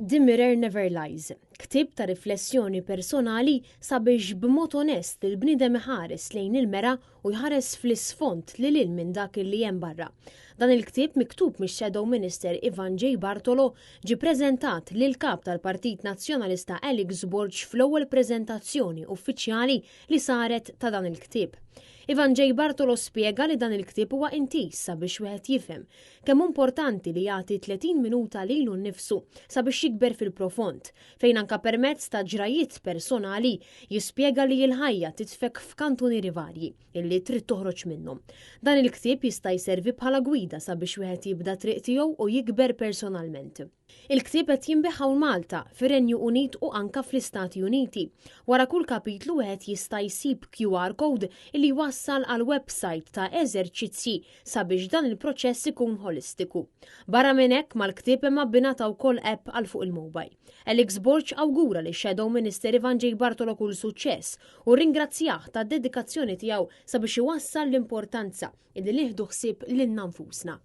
The Mirror Never Lies, ktieb ta' riflessjoni personali sabiex b'mod onest il-bniedem iħares lejn il-mera u jħares fl-isfond lil hinn minn dak li hemm barra. Dan il-ktieb miktub mix-Shadow Minister Ivan J. Bartolo ġie preżentat lill-Kap tal-Partit Nazzjonalista Alex Borg fl-ewwel preżentazzjoni uffiċjali li saret ta' dan il-ktieb. Ivan J. Bartolo spjega li dan il-ktieb huwa intiż sabiex wieħed jifhem kemm hu importanti li jagħti 30 minuta lilu nnifsu sabiex jikber fil-profond, fejn anka permezz ta' ġrajjiet personali jispjega li l-ħajja titfek f'kantunieri varji illi trid toħroġ minnhom. Dan il-ktieb jista' jservi bħala gwida sabiex wieħed jibda triq tiegħu u jikber personalment. Il-ktieb qed jinbiegħ hawn Malta, fir-Renju Unit u anka fl-Istati Uniti. Wara kull kapitlu wieħed jista' jsib QR code illi jwassal għal website ta' eżerċizzji sabiex dan il-proċess ikun ħolistiku. Barra minn hekk mal-ktieb hemm abbinata wkoll app għal fuq il-mobile. Alex Borg awgura lix-Shadow Minister Ivan J. Bartolo kull suċċess u rringrazzjah tad-dedikazzjoni tiegħu sabiex iwassal l-importanza illi nieħdu ħsieb lilna nfusna.